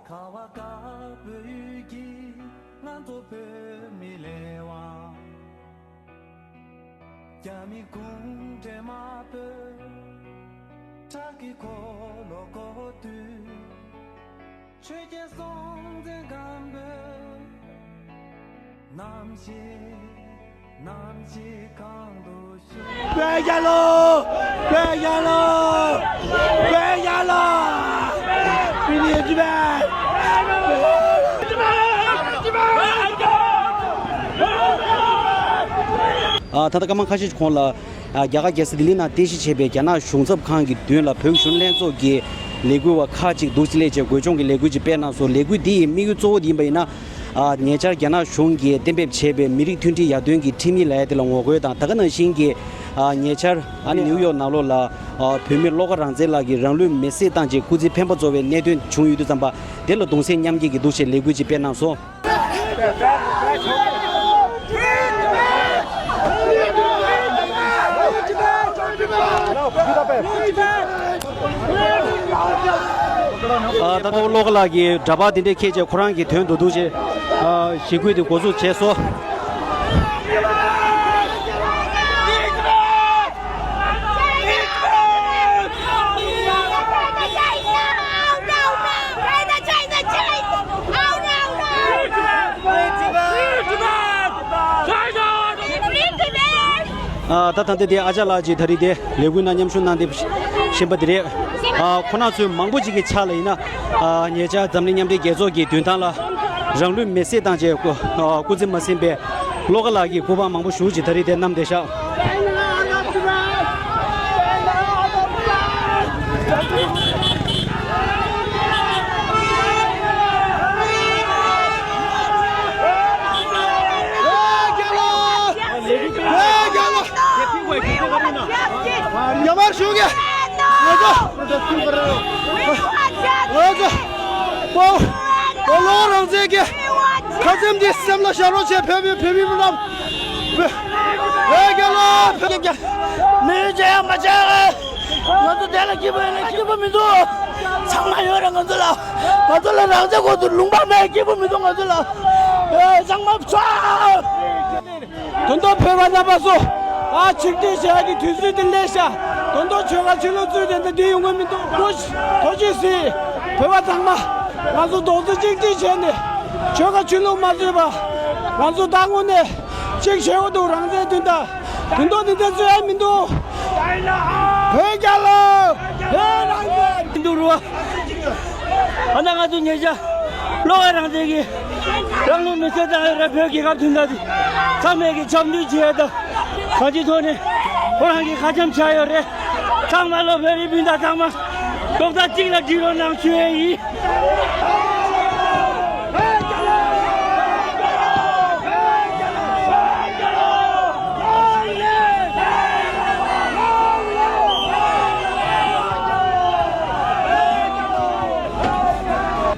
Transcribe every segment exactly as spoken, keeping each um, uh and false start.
ཁ་བ་དཀར་པོའི་ཡུལ་གྱི་ང་ཚོ་བོད་མི་ལས་དབང་། རྒྱ་མི་གུང་ཁྲན་དམར་པོས་ཁྲག་གི་འཁོར་ལོ་བསྐོར་དུས། ཆོས་རྒྱལ་སྲོང་བཙན་སྒམ་པོས་རྣམ་ཤེས་རྣམ་ཤེས་གང་དུ་བཞུགས། བོད་རྒྱལ་ལོ། བོད་རྒྱལ་ལོ། བོད་རྒྱལ་ལོ། We need you back. ཨ། ད་ལྟ་སྐར་མ་ཁ་ཤས་ཀྱི་གོང་ལ། ཨ། རྒྱ་གར་རྒྱལ་ས་ལྡི་ལི་ནང་རྟེན་གཞི་བྱས་པའི་རྒྱ་ནག་གཞུང་ཚབ་ཁང་གི་མདུན་ལ་བོད་གཞོན་ལྷན་ཚོགས་ཀྱི་ལས་འགུལ་བ་ཁག་ཅིག་འདུག་སེ་སླེབས་བྱས་འགོ་སྦྱོང་གི་ལས་འགུལ་ཅིག་སྤེལ་གནང་སོང་། ལས་འགུལ་འདི་ཡི་དམིགས་ཡུལ་གཙོ་བོ་འདི་ཡིན་པ་ཡིན་ན། ཨ། ཉེ་ཆར་རྒྱ་ནག་གཞུང་གིས་གཏན་འབེབས་བྱས་པའི་མི་རིགས་མཐུན་སྒྲིལ་ཡར་ཐོན་གྱི་ཁྲིམས་ཡིག་ལབ་ཡ་དེ་ལ་ངོ་རྒོལ་དང་། ད་ག་ནང་བཞིན་གྱི། ཨ། ཉེ་ཆར་ཨ་ནི་ནིའུ་ཡོག་ནང་ལོགས་ལ། ཨ། བོད་མི་བློ་དགའ་རང་བཙན་ལགས་ཀྱིས་རང་ལུས་མེར་སྲེག་བཏང་རྗེས་སྐུ་ཚེ་འཕེན་པ་རྫོགས་པའི་གནད་དོན་བྱུང་ཡོད་དུས་ཙམ་པ་དེ་ལ་གདུང་སེམས་མཉམ་སྐྱེད་ཀྱི་འདུག་སེ་ལས་འགུལ་ཅིག་སྤེལ་གནང་སོང་། ཨ། ད་ལྟ་བློ་དགའ་ལགས་ཀྱིས་འདྲ་པར་འདི་འདྲ་འཁྱེར་བྱས་ཁོ་རང་གི་དོན་དུ་འདུག་སེ། ཨ། ཞི་རྒོལ་དེ་འགོ་འཛུགས་བྱས་སོང་། ཨ། ད་ད་ལྟ་དེ་ཨ་ཅག་ལགས་ཀྱིས་ད་རེས་དེ་ལས་འགུལ་ནང་མཉམ་ཞུགས་གནང་བསྡད་བཞིན་པ་དེ་རེད། ཨ། ཁོང་རྣམ་ཚོའི་མང་པོ་ཅིག་གི་ཆ་ལ་ཡིན་ན། ཨ། ཉེ་ཆར་འཛམ་གླིང་མཉམ་འབྲེལ་རྒྱལ་ཚོགས་ཀྱི་མདུན་ཐང་ལ་རང་ལུས་མེར་སྲེག་བཏང་བྱས་སྐུ། ཨ། སྐུ་ཚེ་མ་ཟིན་པའི་བློ་དགའ་ལགས་ཀྱི་སྐུ་པར་མང་པོ་ཞེ་ཅིག་ད་རེས་དེ་བསྣམས་བསྡད་ཤག་ཉམས་པར་ཞུ་གི། ང་ཚོ། ང་ཚོ། བོད་བློ་རང་བཙན་གྱི་ཁ་ཆེམས་འདི་སེམས་ལ་བཞག་རོགས་བྱས། བོད་མི། བོད་མི་མི་རྣམས། བོད་རྒྱལ་ལོ། བོད་རྒྱལ། མི་ཡུལ་ཅི་ཡང་མ་བྱས། ང་ཚོ་དེ་ལ་སྐྱིད་པོ་ཡིན་ན་སྐྱིད་པོ་མི་འདུག་ཚང་མ་ཡོད་རེད་ང་ཚོ་ལ། ང་ཚོ་ལ་རང་བཙན་དགོས་འདུག་ལུང་པ་མེད། སྐྱིད་པོ་མི་འདུག་ང་ཚོ་ལ། ཨེ། ཚང་མ་ཚོགས། ད་དུང་བོད་པ་རྣམ་པ་ཚོ། ཨ། ཆིག་སྒྲིལ་བྱེད་ཡ་གི་དུས་ཚོད་དེ་སླེབས་ཤག་ད་དུང་ཆོལ་ཁ་ཆོས་ལུགས་རྩོད་དེ་འདི་ཡོང་གི་མི་འདུག་ཐུགས་རྗེ་གཟིགས། བོད་པ་ཚང་མ་ང་ཚོ་རྡོག་རྩ་གཅིག་སྒྲིལ་བྱས་ནས་ཆོལ་ཁ་ཆོས་ལུགས་མ་རྩོད་པ། ང་ཚོ་ད་དངོས་གནས་གཅིག་བྱེད་དགོས་འདུག་རང་བཙན་དོན་དག་ད་དུང་འདི་འདྲ་རྩོད་ཡ་མི་འདུག་བོད་རྒྱལ་ལོ། བོད་རང་བཙན། མི་འདུག་རུ་བ། ཨ་ན་ང་ཚོ་ཉེ་ཆར་བློ་དགའ་རང་བཙན་གྱིས་རང་ལུས་མེར་སྲེག་བཏང་ཡོད་རེད། བོད་རྒྱལ་ཁབ་མདུན་ཐང་དེ་ཚང་མས་ཀྱིས་འཆམ་མཐུན་བྱས་དང་། གང་ཅིའི་ཐོག་ནས་ཁོ་རང་གི་ཁ་འཆམ་བྱས་ཡོད་རེད། ཚང་མ་ལོ། བོད་རིགས་སྤུན་ཟླ་ཚང་མ་རྡོག་རྩ་གཅིག་ལ་སྒྲིལ་རོགས་གནང་ཞུ་ཡས་ཡིན།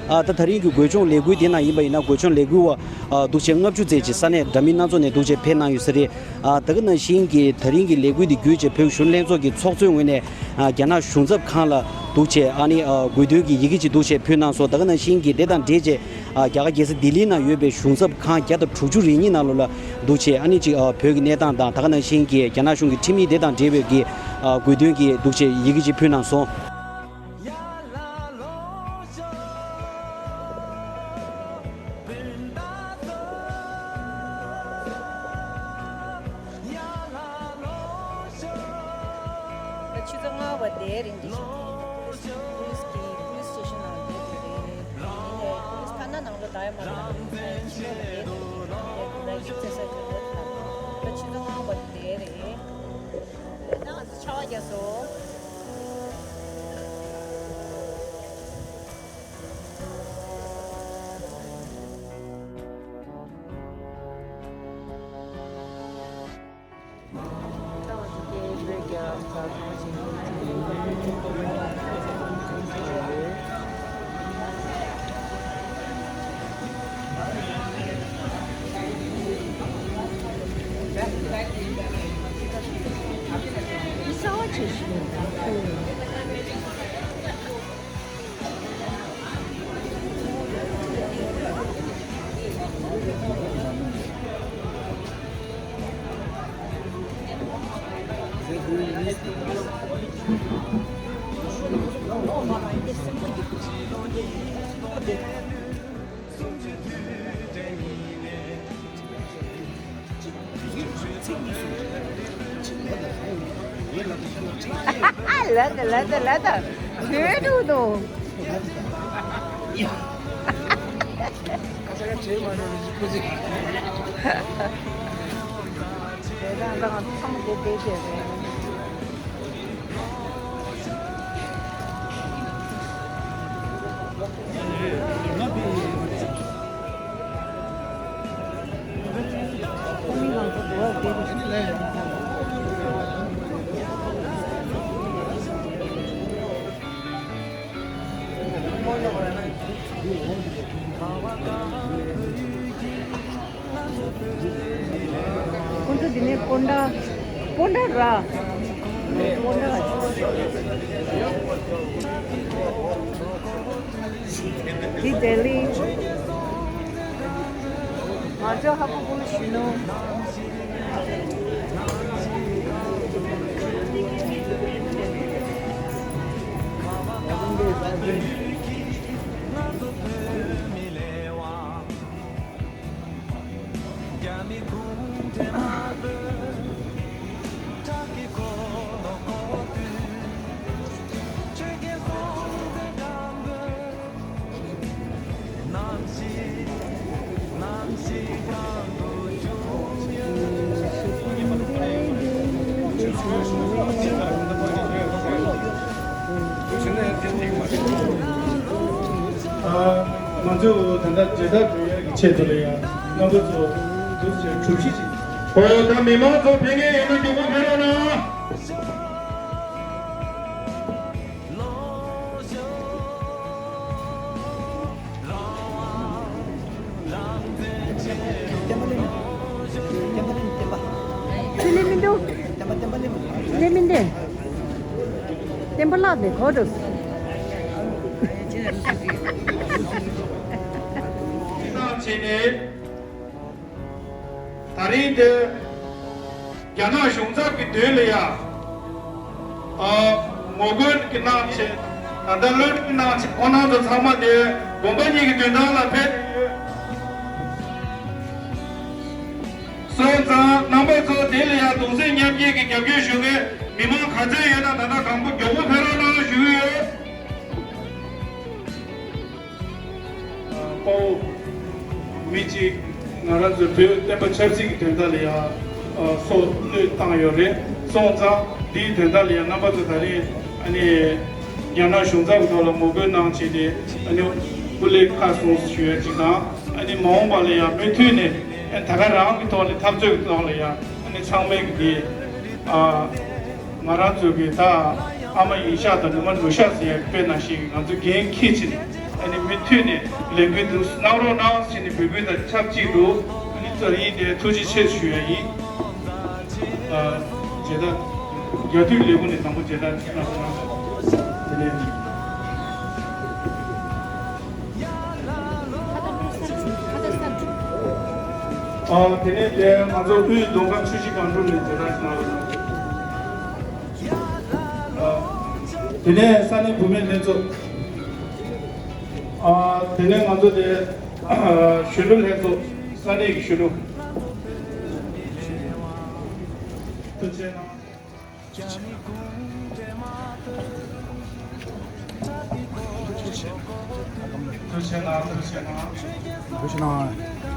ཨ། ད་ད་རིང་གི་འགོ་སྦྱོང་ལས་འགུལ་དེ་ནང་ཡིན་པ་ཡིན་ན། འགོ་སྦྱོང་ལས་འགུལ་བ། ཨ། འདུག་བྱས་ལྔ་བཅུ་ཙམ་ཅིག་ས་གནས་འདྲ་མིན་སྣ་ཚོགས་ནས་འདུག་བྱས་ཕེབས་གནང་ཡོད་ས་རེད། ཨ། ད་ག་ནང་བཞིན་གྱི་ད་རིང་གི་ལས་འགུལ་འདི་བརྒྱུད་བྱས་བོད་གཞོན་ལྷན་ཚོགས་ཀྱི་ཚོགས་གཙོའི་ངོས་ནས། ཨ། རྒྱ་ནག་གཞུང་ཚབ་ཁང་ལ་འདུག་བྱས། ཨ་ནི། ཨ། དགོས་འདུན་གྱི་ཡི་གེ་ཅིག་འདུག་བྱས་ཕུལ་གནང་སོང་། ད་ག་ནང་བཞིན་གྱི་དེ་དང་འབྲེལ་བྱས། ཨ། རྒྱ་གར་རྒྱལ་ས་ལྡི་ལི་ནང་ཡོད་པའི་གཞུང་ཚབ་ཁང་བརྒྱ་དང་དྲུག་ཅུ་རེ་གཉིས་ནང་ལོགས་ལ་འདུག་བྱས། ཨ་ནི་ཅིག་ཨ། བོད་ཀྱི་གནས་སྟངས་དང་། ད་ག་ནང་བཞིན་གྱི་རྒྱ་ནག་གཞུང་གི་ཁྲིམས་ཡིག་དེ་དང་འབྲེལ་བའི་གི། ཨ། དགོས་འདུན་གྱི་འདུག་བྱས་ཡི་གེ་ཅིག་ཕུལ་གནང་སོང་། ད་ཆུ་ཚོད་ལྔ་བ་དེའི་རིང་གི་ཞིག་པུ་ལིས་ཀྱི་པུ་ལིས་སི་ཊེ་ཤན་ནང་བསྡད་དགོས་རེད། དེ་ནས་པུ་ལིས་ཐ་ན་ནང་ལ་བསྡད་ཡ་མ་རེད། ཕྱི་ལོགས་ལ་བསྡད་དགོས་རེད། ད་ཡིག་ཚང་ས་ག་རེ་ད། ད་ཆུ་ཚོད་ལྔ་བ་དེ་རེད། ད་ང་ཚོ་ཆར་པ་བརྒྱབ་སོང་། ལ་ད་ལ་ད་ལ་ད། ལོས་འགྲོ་དོ། དེ་དང་དང་ཚང་མ་དེ་དེ་བྱས་རེད། ཁོང་ཚོ་འདི་ནས་སྤོན་ཊ། སྤོན་ཊ་ར། སྤོན་ཊ། འདི་ལྡི་ལི། ང་ཚོ་ཧ་གོ་གོ་གཞོན་ནུ། ང་ཚོས་ད་ལྟ་མཇལ་དར་སྒྲོན་ཡས་ཀྱི་ཆེད་དུ་ལ་ཡང་རྣམ་པ་ཚོ་འདུག་སེ་གྲུ་བཞི་ཅིག་ཨོ་ད་མི་མང་ཚོ་ཕེབས་མཁན་ཡིན་ན་མགྱོགས་པོ་ཕེབས་རོགས་གནང་། ཁྱོད་ལེན་མི་འདུག་ཁྱོད་ལེན་མི་འདུག་བསྟན་པ་ལགས་དེ་གོ་འགྲོ། བྱས་ནས། ད་རིང་འདི་རྒྱ་ནག་གཞུང་ཚབ་ཀྱི་མདུན་ལ་ཡ། ཨ། ངོ་རྒོལ་གྱི་གནང་བྱས། ད་ལྟ་བློ་འདྲི་གནང་བྱས་ཁོང་རྣམ་ཚོ་ཚང་མ་དེ་དགོན་པ་གཉིས་ཀྱི་མདུན་ཐང་ལ་ཕེབས། སོང་ཙང་རྣམ་པ་ཚོ་དེ་ལ་ཡ་གདུང་སེམས་མཉམ་སྐྱེད་ཀྱི་རྒྱབ་སྐྱོར་ཞུ་མཁན་མི་མང་ག་ཚོད་ཡོད་ན་ད་ལྟ་གང་པོ་མགྱོགས་པོ་ཕེབས་རོགས་གནང་ཞུ་གི་ཡོད། དཔའ་བོ་མི་གཅིག་ང་རང་ཚོའི་བོད་བསྟན་པ་ཆབ་སྲིད་ཀྱི་དོན་དག་ལ་ཡང་སྲོག་བློས་བཏང་ཡོད་རེད། སོང་ཙང་འདིའི་དོན་དག་ལ་ཡང་རྣམ་པ་ཚོ་ད་རེས་ཨ་ནི་རྒྱ་ནག་གཞུང་ཚབ་ཀྱི་ཐོག་ལ་ངོ་རྒོལ་གནང་བྱས་ཏེ་ཨ་ནི་སྐུ་ལས་ཁག་སོང་ཞུ་ཡ་གཅིག་དང་། ཨ་ནི་མ་འོངས་པ་ལ་ཡང་མུ་མཐུད་ནས་ཨ་ད་ག་རང་གི་ཐོག་ནས་འཐབ་རྩོད་ཀྱི་ཐོག་ལ་ཡང་ཨ་ནི་ཚང་མས་ཀྱི་དེ་ཨ། ང་རང་ཚོ་གི་ད་ཨ་མ་ཡིན་ཤག་དང་ནུ་མ་ནུ་ཤག་ཟེར་ཡག་དཔེ་ནང་བཞིན་གྱི་ང་ཚོ་འགན་འཁྱེར་བྱས་ནས་ཨ་ནི་མུ་མཐུད་ནས་ལས་འགུལ་འདི་གནང་རོགས་གནང་ཟེར་ནས་འབོད་སྐུལ་དང་ཆབས་ཅིག་ཏུ་ཨ་ནི་ཚོ་ཡིན་ཏེ་ཐུགས་རྗེ་ཆེ་ཞུ་ཡ་ཡིན། ཨ། མཇལ་དར་རྒྱ་མཐུད་ལས་ཁུངས་ནས་དང་པོ་མཇལ་དར་གནང་རོགས་གནང་། དེ་ནས། ཨ། དེ་ནས་དེ་ང་ཚོ་དབུས་མདོ་ཁམས་ཆུ་བཞི་སྒང་དྲུག་ནས་མཇལ་དར་གནང་རོགས་གནང་། ཨ། དེ་ནས་ས་གནས་བུད་མེད་ལྷན་ཚོགས། ཨ། དེ་ནས་ང་ཚོ་དེ་གཞོན་ནུ་ལྷན་ཚོགས་ས་གནས་ཀྱི་གཞོན་ནུ། ཐུགས་རྗེ་གནང་། ཐུགས་རྗེ་གནང་། ཐུགས་རྗེ་གནང་། ཐུགས་རྗེ་གནང་།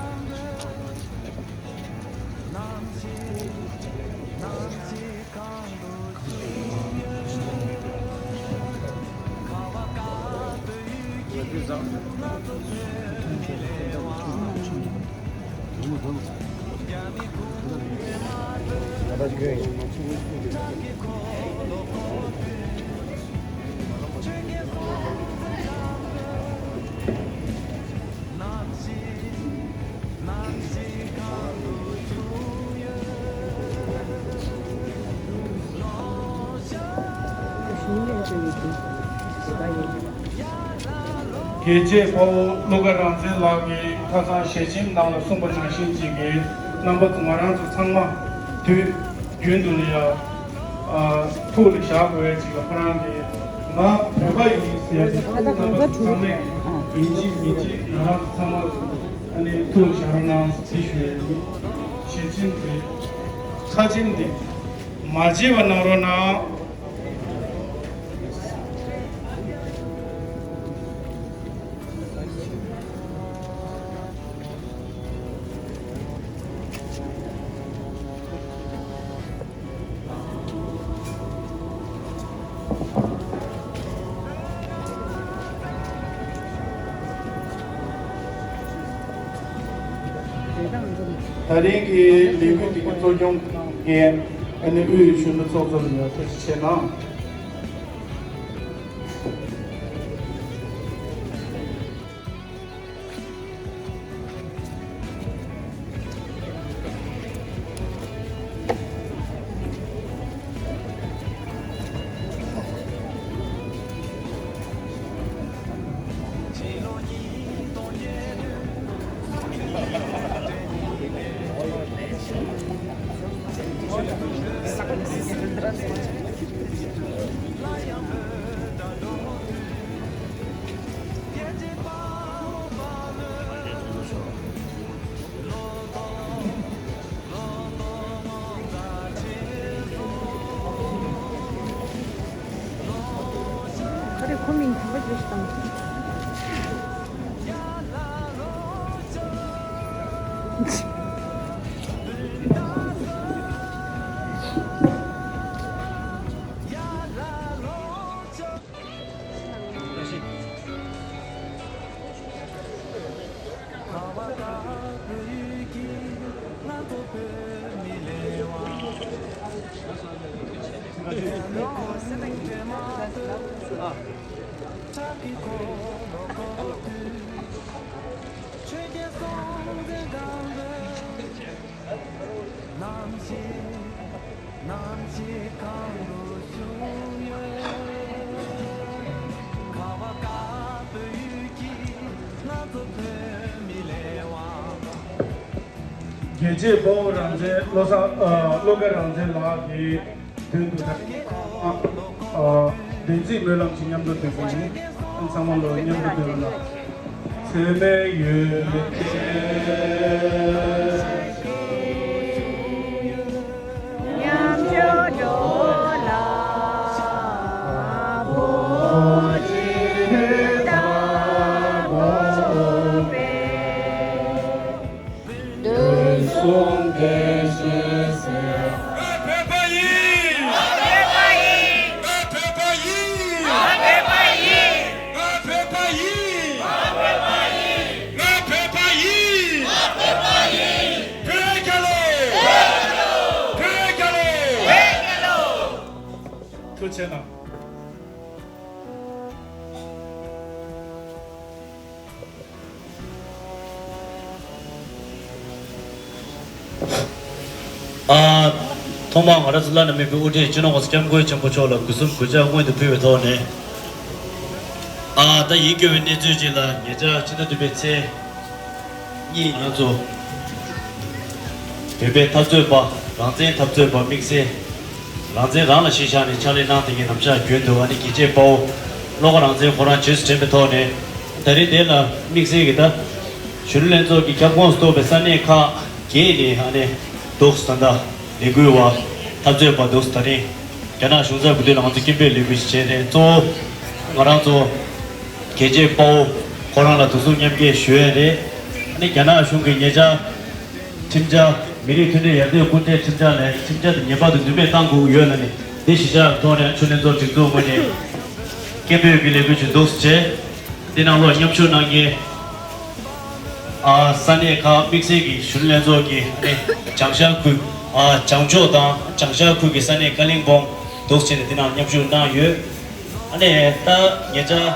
རྒྱལ་གཅེས་དཔའ་བོ་ཀླུ་དགའ་རང་བཙན་ལགས་ཀྱིས་ཁ་སང་ཞལ་ཆེམས་ནང་ལ་གསུངས་པ་ནང་བཞིན་ཅིག་གིས་རྣམ་པ་ཚོ་ང་རང་ཚོ་ཚང་མ་དུས་རྒྱུན་དུ་ལ་ཡ་ ཐུགས་ལ་བཞག་དགོས་ཡ་ཅིག་ལ་ཁོ་རང་གིས་ང་བོད་པ་ཡིན་ཟེར་ཏེ་ཐུགས་རྣམ་པ་ཚང་མས་ཡིན་གཅིག་མིན་གཅིག་ང་རང་ཚང་མ་ཨ་ནི་ཐུགས་ལ་བཞག་རོགས་གནང་ཟེར་ཞུ་ཡ་ཡིན། ཞེ་ཆེན་འདི་ཁ་ཆེམས་འདི་མ་བརྗེད་པ་གནང་རོགས་གནང་། ད་རིང་གི་ལས་འགུལ་འདི་གའི་གཙོ་སྐྱོང་མཁན་ཨ་ནི་དབུས་གཞོན་ནུ་ཚོགས་གཙོ་ལ་ཡང་ཐུགས་རྗེ་ཆེ་གནང་། ཁ་རེ་ཁོ་མིང་གང་ག་བརྗོད་ཤི་དང་། རྒྱལ་གཅེས་དཔའ་བོ་རང་བཙན་བློ་བཟང་ཨ་བློ་དགའ་རང་བཙན་ལགས་ཀྱི་མདུན་དུ་ད་ཨ་བདེན་ཚིག་སྨོན་ལམ་གྱི་མཉམ་དུ་འདོན་པ་ཡིན། ཚང་མ་ལོ་མཉམ་དུ་འདོན་ལ། ཚད་མེད་ཡོད་དེ། ཉམས་སུ་འགྲོ་ལ་བོད་ཀྱི་བདག་པོ་པས། དུས་གསུམ་བདེ་ཞིང་གཤེགས་སའི། ང་བོད་པ་ཡིན། ང་བོད་པ་ཡིན། ང་བོད་པ་ཡིན། ང་བོད་པ་ཡིན། ང་བོད་པ་ཡིན། ང་བོད་པ་ཡིན། ང་བོད་པ་ཡིན། ང་བོད་པ་ཡིན། བོད་རྒྱལ་ལོ། བོད་རྒྱལ་ལོ། བོད་རྒྱལ་ལོ། ཐུགས་རྗེ་གནང་། ཨ། ཐོག་མར་ང་རང་ཚོ་བླ་ན་མེད་པའི་དབུ་ཁྲིད་སྤྱི་ནོར་༸གོང་ས་༸སྐྱབས་མགོན་ཆེན་པོ་མཆོག་ལ་གུས་གསུམ་གུས་ཕྱག་སྔོན་དུ་ཕུལ་བའི་ཐོག་ནས། ཨ། ད་ཡིད་སྐྱོ་བའི་གནས་ཚུལ་ཅིག་ལ་ཉེ་ཆར་ཕྱི་ཟླ་བདུན་པའི་ཚེས་གཉིས་ང་ཚོ་བོད་པའི་འཐབ་རྩོད་པ་རང་བཙན་འཐབ་རྩོད་པ་དམིགས་བསལ་རང་བཙན་རང་ལ་གཞི་བཞག་ནས་ཕྱག་ལས་གནང་བསྡད་མཁན་ནམ་ཞག་རྒྱུན་དུ་ཨ་ནི་རྒྱལ་གཅེས་དཔའ་བོ་བློ་དགའ་རང་བཙན་ཁོ་རང་རྗེས་སུ་དྲན་པའི་ཐོག་ནས་ད་རེས་དེ་ལ་དམིགས་བསལ་གྱི་ད་གཞོན་ནུ་ལྷན་ཚོགས་ཀྱི་ཁྱབ་ཁོངས་སུ་གཏོགས་པའི་ས་གནས་ཁག་བརྒྱད་ནས་ཨ་ནི་འདུག་ད་ལྟ་ལས་འགུལ་བ་འཐབ་རྩོད་པ་འདུག་ད་རིང་རྒྱ་ནག་གཞུང་ཚབ་ཀྱི་མདུན་ལ་ང་ཚོ་སྐད་འབོད་ལས་འགུལ་ཞིག་བྱས་ནས་གཙོ་བོ་ང་རང་ཚོ་རྒྱལ་གཅེས་དཔའ་བོ་ཁོ་རང་ལ་དུས་གསུམ་མཉམ་སྐྱེད་ཞུ་ཡས་རེད། ཨ་ནི་རྒྱ་ནག་གཞུང་གིས་ཉེ་ཆར་ཁྲིམས་འཆར་མི་རིགས་མཐུན་སྒྲིལ་ཡར་ཐོན་སྐུལ་འདེད་ཁྲིམས་འཆར་ལས་ཁྲིམས་འཆར་དེ་ངེས་པར་དུ་འདུན་མས་གཏང་དགོས་ཀྱི་ཡོད་ལ་ནི་འདི་གཞི་བཞག་ཐོག་ནས་ཆུ་ལེན་ཚོགས་སྒྲིག་འཛུགས་ངོས་ནས་སྐད་འབོད་ཀྱི་ལས་འགུལ་ཅིག་འདུག་སེ་བྱས། འདི་ནང་ལོགས་མཉམ་ཞུགས་གནང་མཁན་ཨ་ས་གནས་ཁག་དམིགས་བསལ་གྱི་གཞོན་ནུ་ལྷན་ཚོགས་ཀྱི་ཨ་ནི་བྱང་ཤར་ཁུལ་ཨ་བྱང་ཕྱོགས་དང་བྱང་ཤར་ཁུལ་གྱི་ས་གནས་ཀ་ལིང་སྦོང་འདུག་སེ་བྱས་ནས་འདི་ནང་མཉམ་ཞུགས་གནང་ཡོད། ཨ་ནི་ད་ཉེ་ཆར།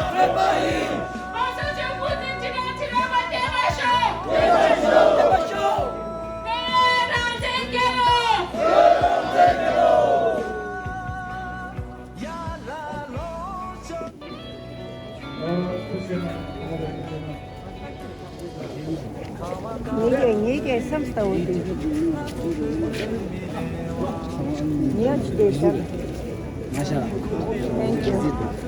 ངེད་ཀྱི་ངེད་ཀྱི་སེམས་ལྟ་བུ་དེ་ཉེ་ཆར་དེ་ཤར། Thank you.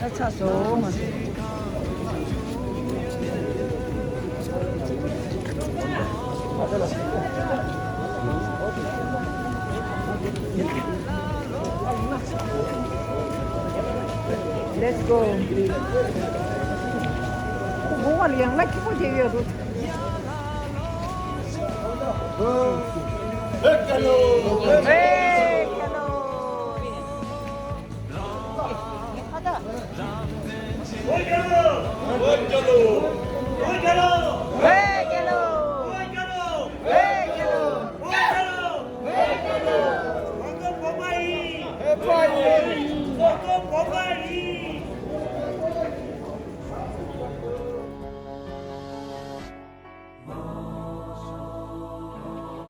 ད་ཚ་སོང་ང་། Let's go. ཁོ་དགོང་བ་ལ་ཡང་ལ་སྐྱིད་པོ་བྱེད་ཡོད་འདུག